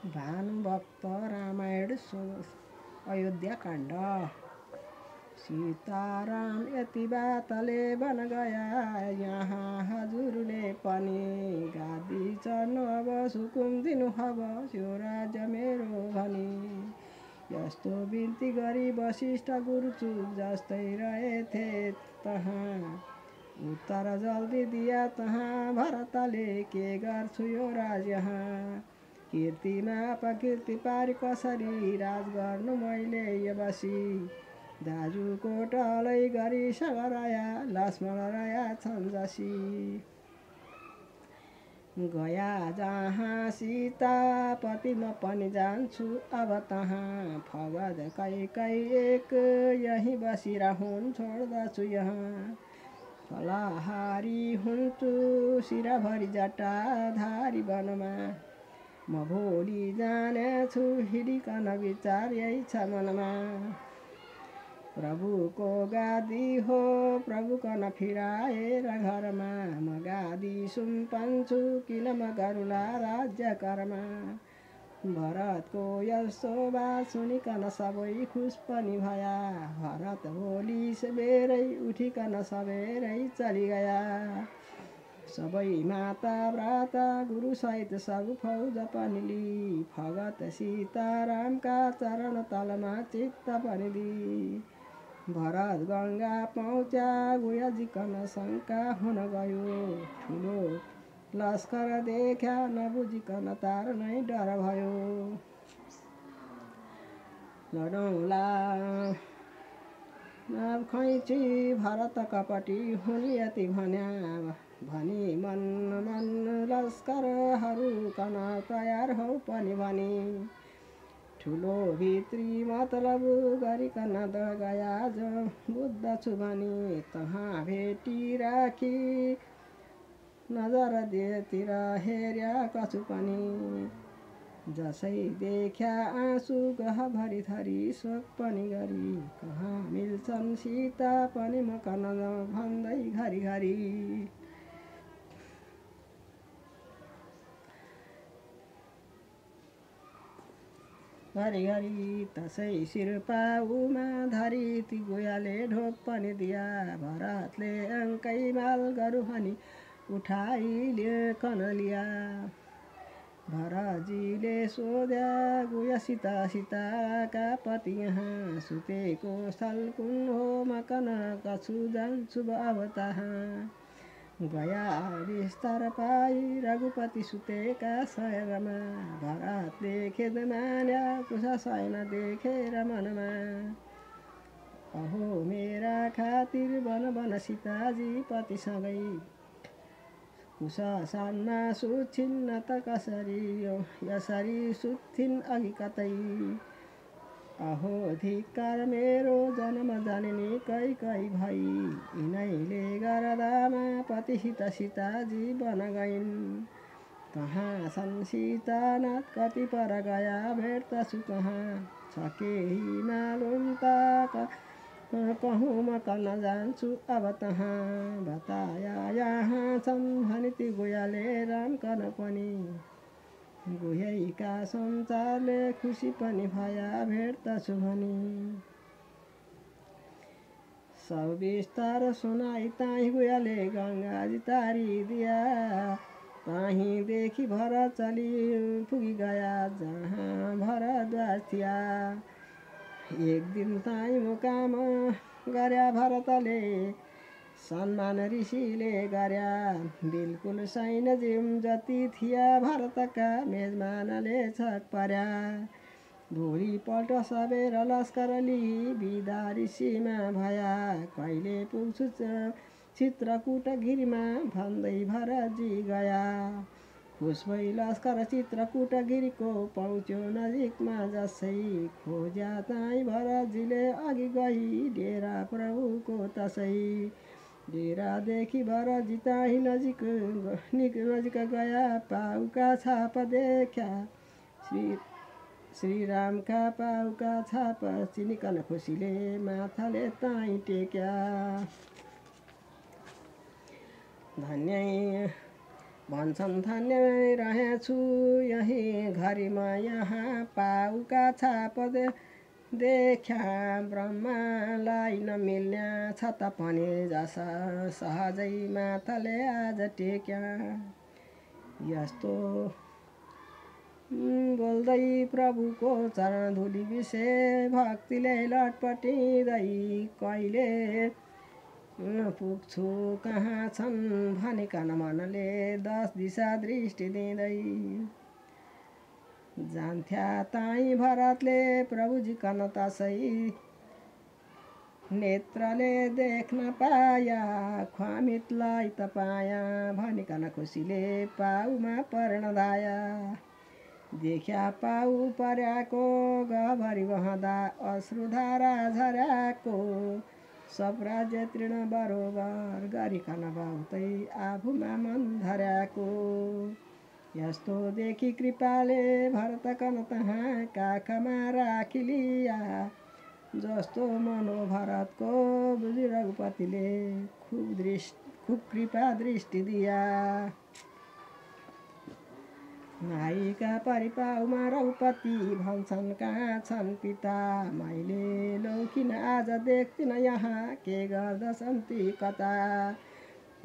भानुभक्त रामायण अयोध्याकाण्ड। सीताराम यति बातले वन गया, यहाँ हजुरले पनि गादी चढ्नु अब सुकुम दिनु हब यो राज्य मेरो भनी। यस्तो बिन्ती गरी वशिष्ठ गुरुचुप जस्तै रहेथे तहाँ। उत्तर जल्दी दिया तहाँ भरतले, के गर्छु यो राज यहाँ। कीर्तिमा अपकीर्ति पारी कसरी राज गर्नु मैले यो बसी। दाजुको टलै गरी सगरया लक्ष्मण रया छन् जसी। गया जहाँ सीतापति म पनि जान्छु अब तहाँ। फगद कैकै एक यहीँ बसिरहन् छोड्दछु यहाँ। फलाहारी हुन्छु शिरभरि जटाधारी वनमा। म भोलि जानेछु हिँडिकन विचार यही छ मनमा। प्रभुको गादी हो प्रभुको नफिराएर घरमा। म गादी सुम्पन्छु किन म गरुला राज्य करमा। भरतको यस्तो बात सुनिकन सबै खुस पनि भया। भरत भोलि सबेरै उठिकन सबेरै चली गया। सबै माता व्रता गुरु सहित सब फौज पनि ली। भगत सीतारामका चरण तलमा चित्त पनि दी। भरत गङ्गा पहुँच्या गुयाजिकन शङ्का हुन गयो। ठुलो लस्कर देख्या नबुझिकन तार नै डर भयो। लडौँला खैची भरत कपटी हुन् यति भन्या। भनी मन मन लस्करहरू कन तयार हौ पनि भनी। ठुलो भित्री मतलब गरिकन गया जो बुझ्दछु भनी। तहाँ भेटी राखी नजर देतिर हेर्या कछु पनि। जसै देख्या आँसु गहभरि थरी शोक पनि गरी। कहाँ मिल्छन् सीता पनि म कन भन्दै घरिघरि। घरिघरि तसै शिरपाउमा धरी ती गुयाले ढोक पनि दिया। भरतले अङ्कै माल गरु भनी उठाइ लिकन लिया। भरतजीले सोध्या गुया सीताका पति यहाँ। सुतेको स्थल कुन हो म कन कछु जान्छु अब तहाँ। गया बिस्तार पाई रघुपति सुतेका शयनमा। भरतले खेद मान्या कुशा शयन देखेर मनमा। अहो मेरा खातिर बन बन सीताजी पतिसँगै। कुशा सान्ना सुत्छिन् त कसरी यसरी सुत्थिन् अघि कतै। अहो धिक्कार मेरो जन्म जननी कैकई भई। यिनैले गर्दामा पतिसित सीताजी बन गइन्। कहाँ छन् सीतानाथ कति पर गया भेट्दछु कहाँ। छ केही मालुम त कहूँ म कन जान्छु अब तहाँ। बताया यहाँ छन् भनी ती गुयाले राम कन पनि। गुह्यैका सञ्चारले खुसी पनि भया भेट्दछु भनी। सब विस्तार सुनाई ताही गुयाले गङ्गाजी तारी दिया। ताही देखि भरत चली पुगी गया जहाँ भरद्वाज थिया। एक दिन ताही मुकाम गर्या भरतले सम्मान ऋषिले गर्या। बिल्कुल सैन्य जिम जति थिया भरतका मेजमानले छक पर्या। भोलिपल्ट सबेर लस्कर लिई बिदा ऋषिमा भया। कहिले पुग्छु चित्रकूट गिरीमा भन्दै भरतजी गया। खुस भई लस्कर चित्रकूट गिरीको पहुँच्यो नजिकमा जसै। खोज्या ताई भरतजीले अघि गई डेरा प्रभुको तसै। डेरादेखि भरतजी ताही नजिक गया। पाउका छाप देख्या श्रीरामका पाउका छाप चिनिकन खुसीले माथाले ताई टेक्या। भन्छन् धन्य रहेछु यही घरीमा यहाँ पाउका छाप देख्या ब्रह्मालाई नमिल्ने छ त पनि जसा सहजै माथले आज टेक्या यस्तो बोल्दै प्रभुको चरण धुली विषे भक्तिले लटपटिँदै कहिले पुग्छु कहाँ छन् भनिकन मनले 10 दिशा दृष्टि दिँदै जान्थ्या ताई भरतले प्रभुजी कन तसै नेत्रले देख्न पाया ख्वामितलाई त पाया भनिकन खुसीले पाउमा पर्णदाया देख्या पाउ पर्याको गभरी वहँदा अश्रुधारा झर्याको सब राज्य तृण बरोबर गरिकन बहुतै आफूमा मन धर्याको यस्तो देखि कृपाले भरत कन तहाँ काखमा राखिलिया जस्तो मनो भरतको बुझी रघुपतिले खुब कृपा दृष्टि दिया नायिका परिपाउमा रघुपति भन्छन् कहाँ छन् पिता मैले लौकिन आज देख्दिन यहाँ के गर्दछन् ती कता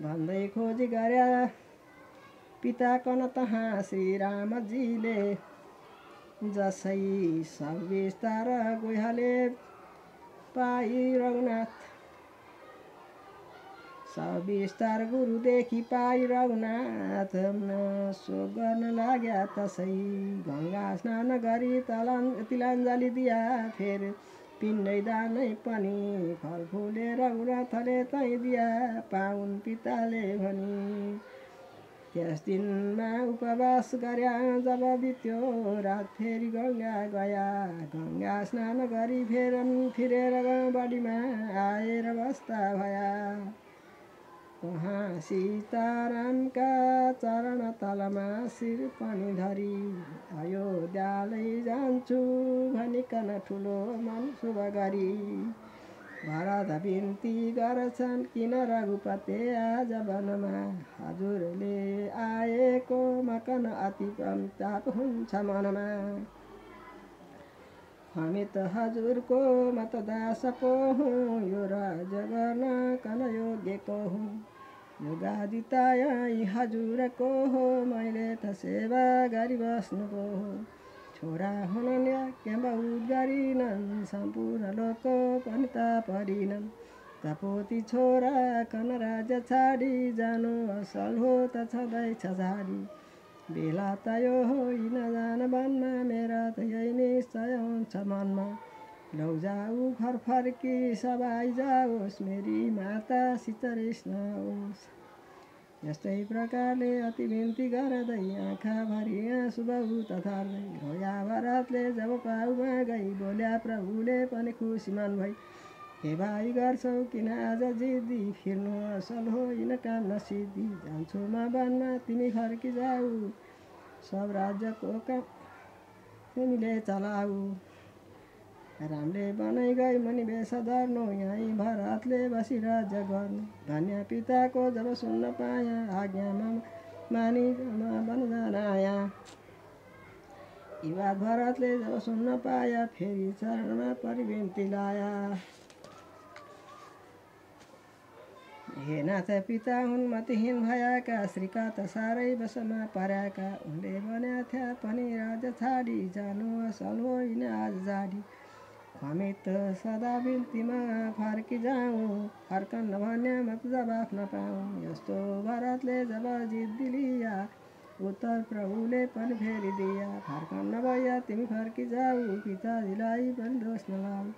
भन्दै खोजी गर्या पिता कन तहाँ श्रीरामजीले जसै सब विस्तार गुहाले पाई रघुनाथ सब विस्तार गुरुदेखि पाई रघुनाथ शोक गर्न लाग्या तसै गङ्गा स्नान गरी तिलाञ्जली दिया फेर पिण्डै दानै पनि फलफुले रघुनाथले तै दिया पाउन् पिताले भनी त्यस दिनमा उपवास गर्या जब बित्यो रात फेरि गङ्गा गया गङ्गा स्नान गरी फिरेर बडीमा आएर बस्दा भया वहाँ सीतारामका चरण तलमा शिर पनि धरी अयोध्यालै जान्छु भनिकन ठुलो मन शुभ गरी भरत बिन्ती गर्छन् किन रघुपते आज वनमा हजुरले आएको मकन अति ताप हुन्छ मनमा हामी त हजुरको मतदास पो हुँ यो राज्य गर्न कन योग्यको हुँ यो गादी त यही हजुरको हो मैले त सेवा गरिबस्नुको हो छोरा हुनन् याज्ञ बहुत गरिनन् सम्पूर्ण लोक पनि त परिनन् तपोती छोरा कन राज्य छाडी जानु असल हो त छँदैछ झाडी बेला त यो होइन जान वनमा मेरा त यही निश्चय हुन्छ मनमा लौजाऊ घर फर्की सब आइजाओस् मेरी माता सितरिस नहोस् यस्तै प्रकारले अति बिन्ती गर्दै आँखाभरि आँसु बहुत थाल्दै रोया भरतले जब पाउमा गई बोल्या प्रभुले पनि खुसी मन भई हे भाइ गर्छौ किन आज जिद्दी फिर्नु असल होइन काम नसिद्धि जान्छु म वनमा तिमी फर्किजाऊ सब राज्यको काम तिमीले चलाऊ रामले बनाइ गई मनी बेस धर्नु यहीँ भरतले बसी राज्य गर्नु धन्य पिताको जब सुन्न पाया आज्ञामा मानि वन जान आया यी बात भरतले जब सुन्न पाया फेरि चरणमा परि बिन्ती लाया हे नाथ पिता हुन् मतिहीन भएका श्रीका त साह्रै बसमा पर्याका उनले भन्या थ्या पनि राज्य छाडी जानु असल होइन आज झाडी हामी त सदा बिन्तीमा फर्किजाउँ फर्कन्न भन्या मत जवाफ नपाऊँ यस्तो भरतले जब जिद्दी लिया उत्तर प्रभुले पनि फेरि दिया फर्कन्न भैया तिमी फर्किजाऊ पिताजीलाई पनि दोष नलाऊ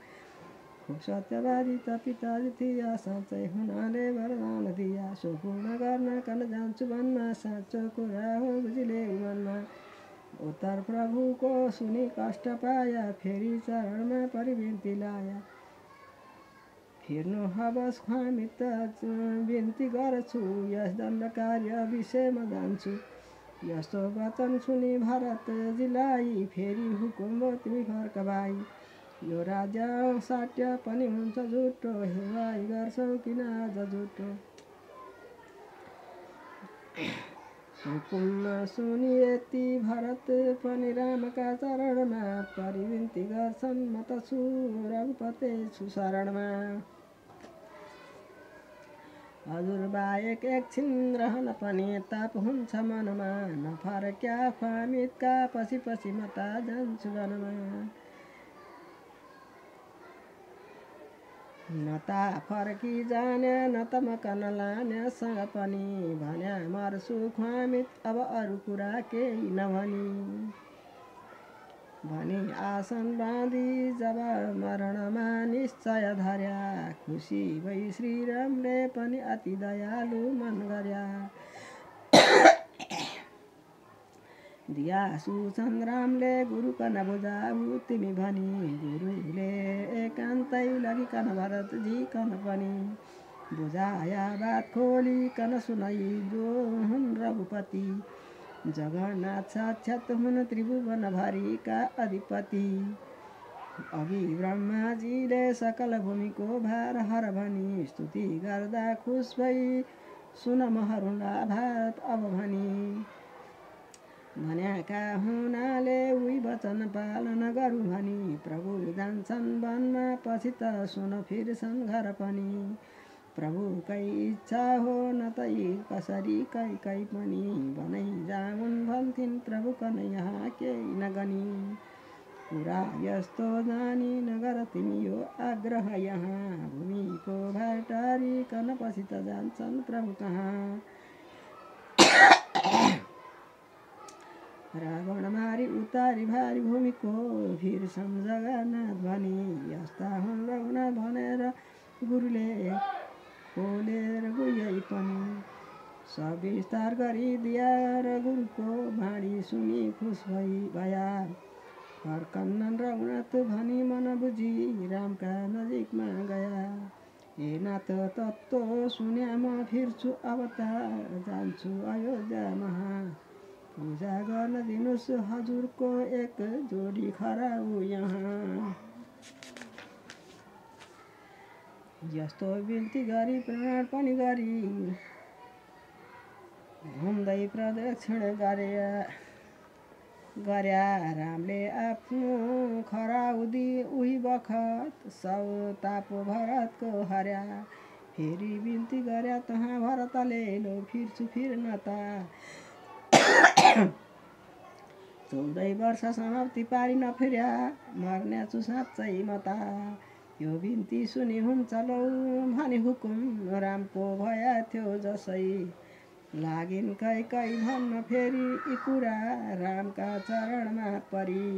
खुब सत्यवादी त पिताजी थिया साँच्चै हुनाले वरदान दिया सो पूर्ण गर्न कन जान्छु वनमा साँचो कुरा हो बुझिले मनमा उत्तर प्रभुको सुनि कष्ट पाया फेरि चरणमा परि बिन्ती लाया फिर्नु हवस् हामी त बिन्ती गर्छु यस दण्ड कार्य विषयमा जान्छु यस्तो वचन सुनि भरतजीलाई फेरि हुकुम तिमी फर्क भाइ यो राज्य साट्य पनि हुन्छ झुटो हे भाइ गर्छौ किन आज झुटो हुकुममा सुनि यति भरत पनि रामका चरणमा परि बिन्ती गर्छन् म त छु रघुपते छु शरणमा। हजुर बाहेक एकछिन रहन पनि ताप हुन्छ मनमा नफर्क्या ख्वामितका पछि पछि म त जान्छु वनमा। न ता फर्की जाने न त म कन लानेसँग पनि भन्या मर्छु ख्वामित अब अरू कुरा केही नभनी। भनी आसन बाँधी जब मरणमा निश्चय धर्या खुसी भई श्रीरामले पनि अति दयालु मन गर्या। दिया सूचन रामले गुरुकन बुझाऊ तिमी भनी गुरुले एकान्तै लगिकन भरतजी कन पनि बुझाया बात खोलिकन सुनाई जो हुन् रघुपति जगन्नाथ साक्षात् हुन् त्रिभुवन भरिका अधिपति। अघि ब्रह्माजीले सकल भूमिको भार हर भनी स्तुति गर्दा खुस भई सुन महरुला भारत अब भनी। भन्याका हुनाले उही वचन पालन गरौँ भनी प्रभु जान्छन् वनमा पछि त सुन फिर्छन् घर पनि। प्रभुकै इच्छा हो न त यी कसरी कै पनि भनै जाउन् भन्थिन् प्रभु कन यहाँ केही नगनी। कुरा यस्तो जानी नगर तिमी यो आग्रह यहाँ भूमिको भार टारिकन पछि त जान्छन् प्रभु कहाँ। रावण मारी उतारी भारी भूमिको फिर्छन् जगन्नाथ भनी यस्ता हुन् रघुनाथ भनेर गुरुले खोलेर गुह्यै पनि। सविस्तार गरी दिया र गुरुको बाणी सुनि खुस भया फर्कन्नन् रघुनाथ भनी मन बुझी रामका नजिकमा गया। हे नाथ तत्त्व सुन्या म फिर्छु अब त जान्छु अयोध्या महा पूजा गर्न दिनुस् हजुरको एक जोडी खराउ यहाँ। यस्तो बिन्ती गरी प्रणाम पनि गरी घुम्दै प्रदक्षिण गर्या रामले आफ्नो खराउदी उही बखत सब ताप भरतको हर्या। फेरि बिन्ती गर्या तहाँ भरतले लो फिर्छु फिर्न त 14 वर्ष समाप्ति पारी नफिर्या मर्न्या छु साँच्चै म त। यो बिन्ती सुनि हुन्छ लौ भनी हुकुम रामको भया थियो जसै लागिन् कै भन्न फेरि यी कुरा रामका चरणमा परी।